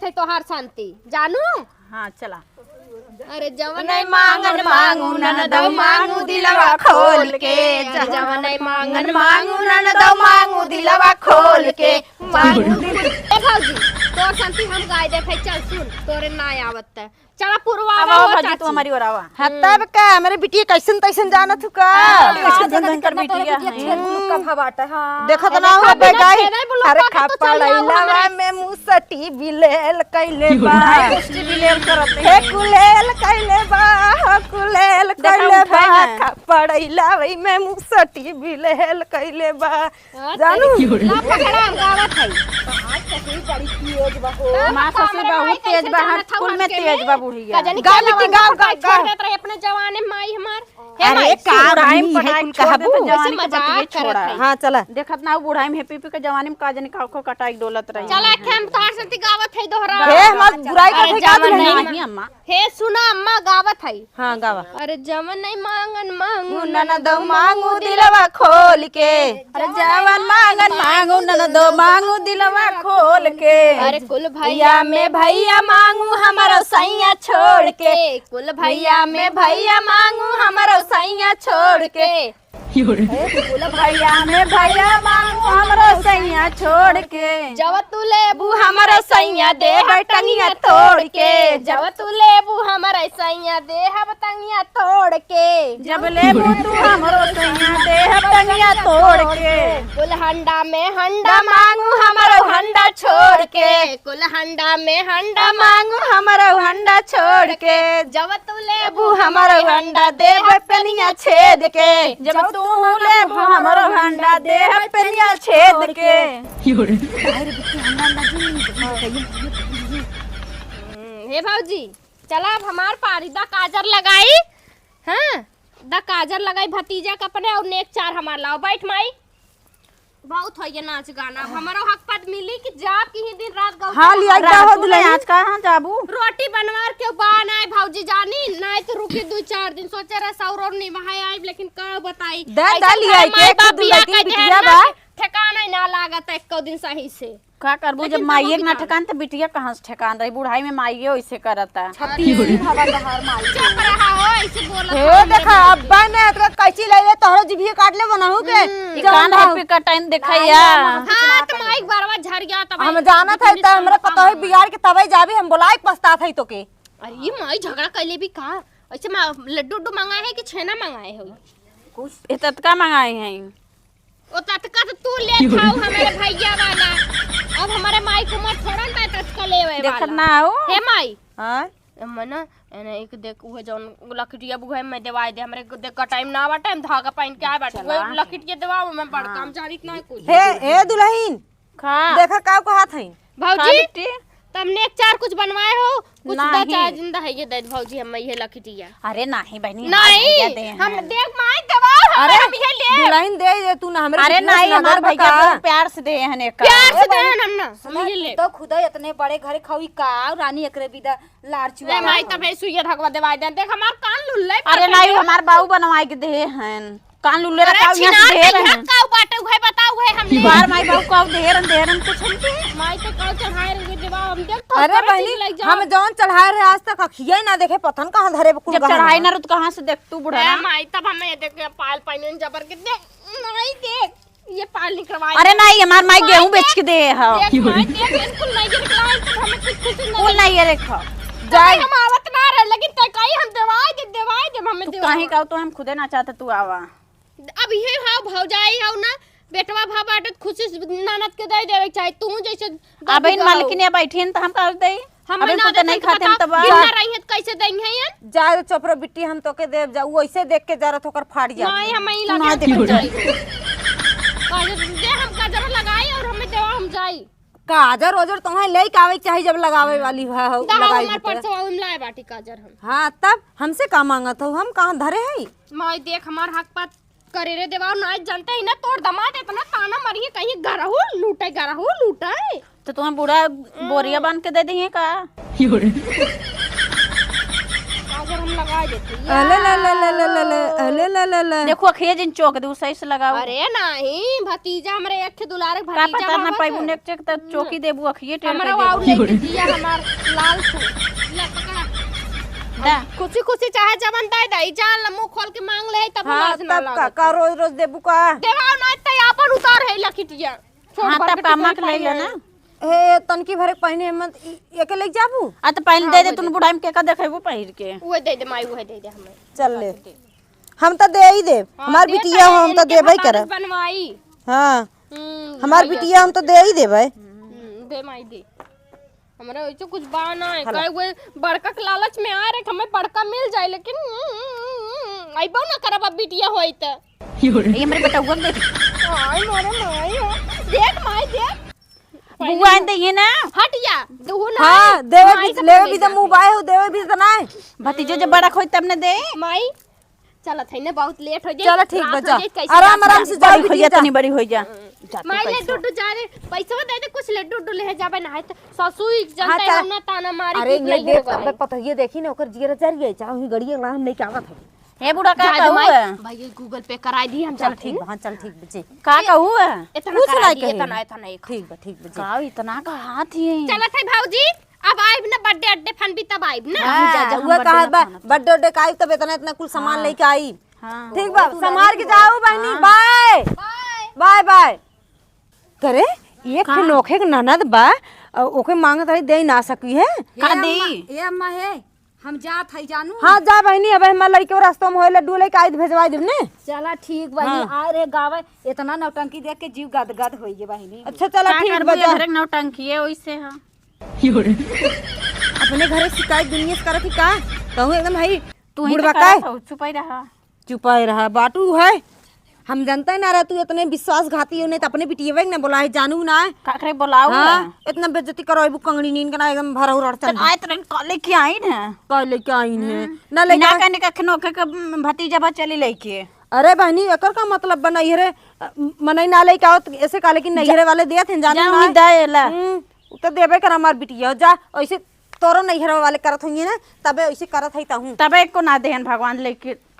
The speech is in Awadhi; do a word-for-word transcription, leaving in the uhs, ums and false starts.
है तोहार शांति, जानू? हाँ, चला। अरे जवन नहीं मांगन मांगू ननदो मांगू दिलवा खोल के, जवन नहीं मांगन मांगू ननदो मांगू दिलवा खोल के, मांगू दिल-, ए भौजी, तोर शांति हम गाय देखे, चल सुन, तोरे ना आवत त। चला पुरवा अब आओ हो भौजी, चाची। तू हमारी ओर आवा। हाँ, तब का, हमरे बिटिया कैसन तैसन जानत हूँ का? हाँ, कैसन कैसन धन कर बिटिया है। छेद मुलुक का भवाटा, हाँ। देखत ना हो बेगाई। अरे खा पड़ैलवा में मुसटी बिलेल कैले बा। मुसटी बिलेल करत हे है। कुलेल कैले बा, हो कुलेल देखा कैले उठा बा। है। खा पड़ैलवा में मुसटी बिलेल कैले बा। हाँ, जानू। तेरी ला पकड़ा, हम गावत है। आज ससुर बड़ी तेज बा हो। माँ ससुर बहुत तेज बा, हर कुल में तेज बा बुढ़िया। गाओ बिट्टी, गाओ, गाओ, गाओ। छोड़ देत रही अपने जवाने माई हमार। हे अरे माई, का बुढ़ाई में पटाई छोड़ देत, जवानी के बात ये छोड़ा। हाँ, चला। देखत ना, बुढ़ाई में पी पी के जवानी में का जाने का खो कटाई डोलत रही। चला, एक हम तोहार संती गावत है दोहरा। हे, हमार बुराई का अरे, ठेका जवन नहीं। नहीं, अम्मा। हे सुना अम्मा, गावत है। हाँ, गावा। अरे जवन नहीं मांगन मांगू ननदो मांगू दिलवा खोल के। अरे जवन मांगन मांगू ननदो मांगू दिलवा खोल के। अरे कुल भैया में भैया मांगू हमरो सैया छोड़ के। कुल भैया में भैया मांगू हमरो सैया छोड़ के। हे कुल भैया में भैया मांगू हमरो सैया छोड़ के। जब तू लेबू हमरो सैया देहब टंगिया तोड़ के। जब तू लेबू हमरो सैया देहब टंगिया तोड़ के। जब लेबू तू हमरो सैया देहब टंगिया तोड़ के। कुल हंडा में हंडा मांगू हमरो हंडा छोड़ के। कुल हंडा में हंडा मांगू हमरो हंडा छोड़ के। जब तू लेबू हमरो हंडा देहब पेनिया छेद के। जब तू लेबू हमरो हंडा देहब पेनिया छेद के। अरे बिट्टी, हंडा ना दी, हम्म, हे भौजी, चला अब हमार पारी दा काजर लगाई। हाँ, दा काजर लगाई भतीजा के अपने और नेक चार हमार लाओ। बैठ माई। बहुत हो ये नाच गाना। अब हमरो हक पद मिली कि जाब की ही दिन रात गाओ। हाँ, लिया रात जाओ को दुल्हन। आज कहाँ जाबू? रोटी बनवार के बा नाय भौजी जानी, नाय तो रुकी दो चार दिन। सोचे रहे सौर और निभाए आइब, लेकिन का बताई। दा, ऐसे दा, लिया घर के माई एक बाप दो बिया तीन कह दे बिटिया ना बा। कि ठिकाना ही ना लागत एको दिन सही से। का करबू, जब लेकिन माई बाबू एक ना बिता ठिकान, त बिटिया कहाँ से ठिकान रही? बुढ़ाई में माइये ओइसे करता। छत्तीस हवा बहार माई। चुप रहा हो, ऐसे बोलत हे हो, देखा, अब्बा ने एतना कैंची ले ले, तोहरो जिभिया काट ले बनाऊ के। हम्म। ई जौन कान भाव। पे कटाइन देखैया। हाँ, त माई बरवा झड़ गया, तब हम जानत है, त हमरा पता है, बिगाड़ के तबे जाबी, हम बोलाए के पछतात है तोके। अरे, ये माई झगड़ा कैले भी का? ऐसे मा-, लड्डू उड्डू मंगाए है कि छेना मंगाए हो? कुछ एततका मंगाए हैं। ओ ततका तो तू ले थाऊ हमारे भैया वाला। अब हमारे माई को मत छोड़न बे ततका लेवे देखत वाला। ना हो। हे माई। हाँ? मना, एने एक देख उहे जौन लकटिया बुहे में देवाई दे, हमरे को देख का टाइम ना बाटे, हम धागा पहन के आए बाटे। चला। उहे लकटिया देवाओ, मैं बड़का हाँ। हम जानित ना कुछ। हे, हे दुल्हन, का? देखा का कहत हई। भौजी, का बिट्टी? तमने एक चार कुछ बनवाए हो? कुछ दो नहीं। चार जिंदा है, ये दे भौजी, हम ये लखटिया। अरे नहीं बहनी, हमार नहीं, भैया दे हम हैं। देख माई दबाओ, हम अरे, हम ये ले। दुल्हन दे दे तू ना, हमरे अरे बिटिया से नहीं, ना हमार गड़बड़ भैया का? बहुत प्यार से दे हैं एक। प्यार से अरे दे बहनी, हैं हम ना, हम सुना, ये ले। तू तो खुदा इतने बड़े घर खाऊ का, रानी एकरे बिदा लार ए चुआ माई, रहा। तब है सुइया धगवा देवाई दे। देख हमार कान लुल्ले अरे पकड़ नहीं, ले। हमार बाऊ बनवाई के दे हैं। कान लुल्ले अरे रखाओ, यहाँ से छिनार ढेर नहीं है। है, काऊ बाटे, उहे बताओ, उहे हम ले। बार माई बाबू काऊ ढेरन, ढेरन कुछ हमके। माई तो काऊ चढ़ाए रहे, जब हम देख तो अरे थोड़े बहनी, चीज लग जाओ। हम जौन चढ़ाए रहे आज तक अखिया ही ना देखे, पतन कहाँ धरे कुल जब गहना। चढ़ाई ना रहो तो कहाँ से देख तू बुढ़ा ए ना? माई, तब हमें ये देख के पायल पहने जबर के देख, माई देख, ये पायल निकलवाई अरे दे। नहीं, हमार माई माई गेहूं बेच देख, के दे है। देख माई देख, बिल्कुल नहीं निकलवाई, तब हमें कुछ कुछ कुल नहीं। नहीं ये देखो। जाए। हम आवत ना रहे, लेकिन तय कही हम देवाई दे, देवाई दे, हमें तू देवाई। कहीं का तो हम खुदे ना चाहते तू आवा। अब ये हाव भौजाई हाव ना, बेटवा भा बाटे त खुशी से ननद के दे देवे के चाही। तू जैसे अब इन मालकिन या बैठी हैं त हम का दे? हम अबे ना कुछ देते नहीं तो खाते हम बताओ, तब बिना रही है त कैसे देंगे हैं? जा चोपड़ा बिट्टी हम तोके देब जा, उ ऐसे देख के जरा थोकर फाट जात। नहीं, हम ही तू ना लगा देख के जाई। काजर दे, हम काजर लगाई और हमें देवा हम जाई। काजर ओजर तोहे लेके आवे के चाही जब लगावे वाली है, हो, दा, लगाई हमार भी तो। परसवा हम लाए बाटी काजर हम। हाँ, तब हमसे का मांगत हो, हम कहाँ धरे हई? माई देख हमार हक पात करे रे देवा, ना जनते ही ना तोर दमाद इतना ताना मारिए कहीं गरहू लूटे, गरहू लूटे। तो तुम्हें बूढ़ा बोरिया बांध के दे दिए का? हम लगा देते। अले ला ला ला ला ला ला, अले ला ला ला। देखो, अखिए जिन चौक दे, सही से लगाओ। अरे नहीं, भतीजा हमरे एक ठे दुलारे का भतीजा पता ना बाबा पाइबू से। नेक चेक त चौकी देबू, अखिए टेढ़ हमरा कर वाउ देबू। लेके जिया हमार लाल फूल। ले पकड़ा। दा। खुशी खुशी चाहे जवन दे दे, जान ल मुंह खोल के मांग ले, तब हाँ, लाज ना तब का, लागत। का रोज रोज देबू का? देवाओ ना, त आपन उतार है लखिटिया। छोट हाँ, बड़ तब के का टिकल अम्मा के ले पाई ले है। ना। हे, तनकी भरे के पहिने मत, इ-, एके लेके जाबू? आ, त पहिन हाँ, दे दे, वो तुन दे। बुढ़ाई में के का देखेबू पहिर के? उहे दे दे माई, उहे दे दे हमें। चल ले। हम त दे ही देब। हाँ, हमार दे बिटिया हो, हम त इनके देबे भतारत करब। बनवाई। हाँ। हम्म, हमार भैया बिटिया से। हम त दे ही देबे। हम्म, दे माई दे। हमरा वैसे कुछ बा ना है, हला। काहे वो बड़का के लालच में आ रहे, हमें बड़का मिल जाए, लेकिन, हम्म, अइबो ना करब अब बिटिया होई त। ये हमरे बेटउआ के दे दे। आई मोरे माई हो। देख माई, देख। बुआ आइन दे ये ना। हट जा, दुहु ना। हाँ, देवे माई भी, से लेवे बोले भी तो जाके। मुँह बाए हो, देवे भी तो ना है। भतीजो जब बड़ा होई तब न दे। माई, चलत है ना, बहुत लेट हो जाए, चलो ठीक रात बा, हो जा। जाए, कैसे आराम, जात आराम बा? से बड़ी जाओ, हो जा, बिटिया, जा। तनी बड़ी हो जा। जा तू माई, ले कैसे? डुडू जा रे, पैसवा दे दे, कुछ ले डुडू ले जाबे ना है तो ससुई हाँ, जनता चल। है ना, ताना मारी अरे, कि ये नहीं देख, होगा अबे भाई। पता, ये देखी ना, ओकर जियर जर गई, चाहे वही गड़िया ला, हम नहीं क्या आवत है। हे बूढ़ा, का जाए दे कहू माई, है? भाई, ये Google Pay कराई दी हम चल जाते ठीक हैं। बा, हाँ, चल ठीक बा, जी। का कहू है? इतना कुछ कराई नहीं दी, कहे। इतना, इतना एक। ठीक बा, ठीक बा, जी। का इतना का हाथ ही है? चलत है भौजी, अब आइब ना birthday अड्डे फन भी तब आइब ना। हाँ, जा, जा, हम वो birthday कहा ना बा, फन। Birthday उड्डे का आइब तब इतना, इतना कुल सामान हाँ। लेके आई। हाँ। ठीक बा, संभाल के जाओ बहिनी, हाँ। Bye। Bye। Bye, bye। करे, एक का? ठे नोखे के ननद बा, अ, ओके मांगत रही, दे ना सकी है। का ए अम्मा, देई? ए अम्मा हे, हम जात हई जानू। हाँ, जा बहिनी, अब हमार लड़के रस्तों में होए, लड्डू लेके आई त भेजवाई देब ने। चला ठीक बहिनी, हाँ। आ रे गावे, इतना नौटंकी देख के जीव गदगद होई गे बहिनी। अच्छा, चला का ठीक करबू, बा, जा। ये घरे के नौटंकी है, ओइसे हाँ। अपने घरे शिकायत दुनिया से करत ही का? कहूँ एकदम हई तू ही तो बुढ़वा करत का? हऊ, चुपाई रहा। चुपाई रहा, बाटू है। हम जनते ना रहा तू इतने विश्वासघाती हो, नहीं तो अपने बिटियवे के ना बोला है, जानू ना है। काकरे बोलाऊ हाँ, है? इतना बेइज्जती करो, अबू कंगड़ी नीन के ना एकदम भरा उड़ाड़ तो चल। आए तो रही, कल लेके आई ना। कल लेके आई ने। हम्म। ना लेके ना आ- कहने का खनो के, के भतीजा बा चली लेके। अरे बहनी, एकर का मतलब बा नैहरे, अ, मनई ना लेके आओ, तो ऐसे काले कि नैहरे वाले देत हैं, जानू जा ना उन्हीं है? दे ला। हम्म, उ तो देबे कर हमार बिटिया, जा, ऐसे तोरो नैहरे वाले करत होंगे ना, तबे ऐसे करत है तहूँ। तबे एको ना देहन भगवान लेके।